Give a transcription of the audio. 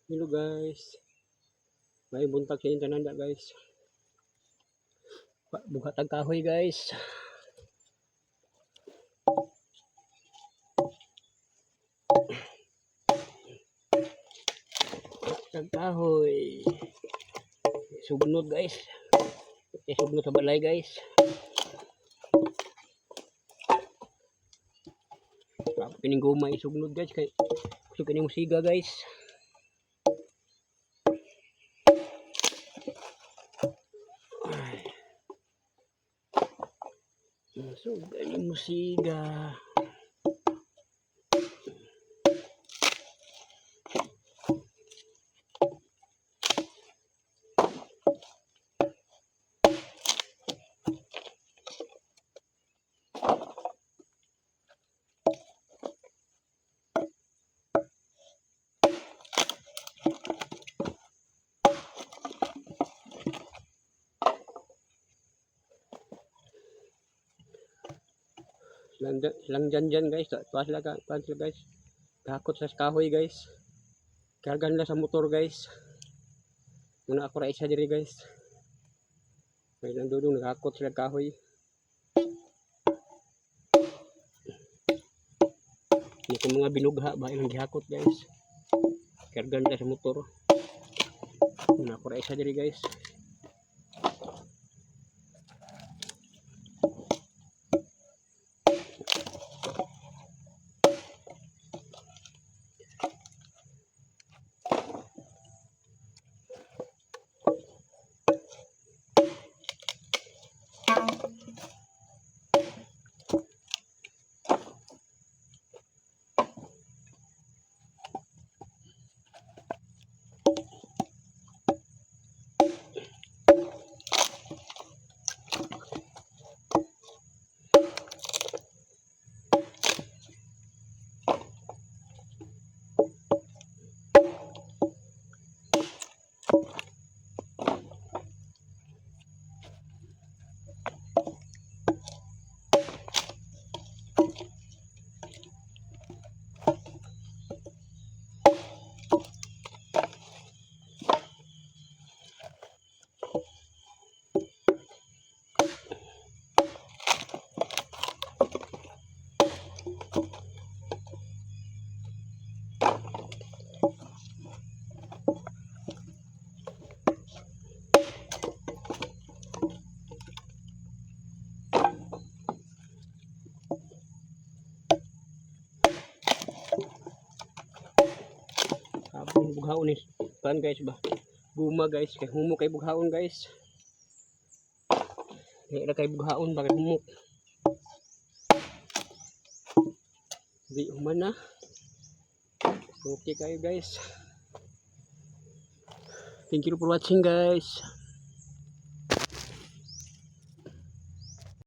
Hello guys. May buntag sa inyong tanan guys. Bughat ang kahoy guys. Ang kahoy. Sugnod guys. Sugnod sa balay guys. Kining guma isugnod guys kay gusto kining musiga guys. Ay. So, galing musiga. Silang dyan dyan guys. Tuwa sila, tuwa sila guys. Gakot sa kahoy guys. Kargan nila sa motor guys. Muna ako ra isa diri guys. May lang dudong nagakot sila kahoy. Hindi ko mga binugha ba ilang gihakot guys. Kargan nila sa motor. Muna ako ra isa diri guys. Habang bughaon is pan guys ba. Guma guys kay humok kay bughaon guys. Kay ra kay bughaon ba kay humok. Di human na. Okay kayo guys. Thank you for watching guys.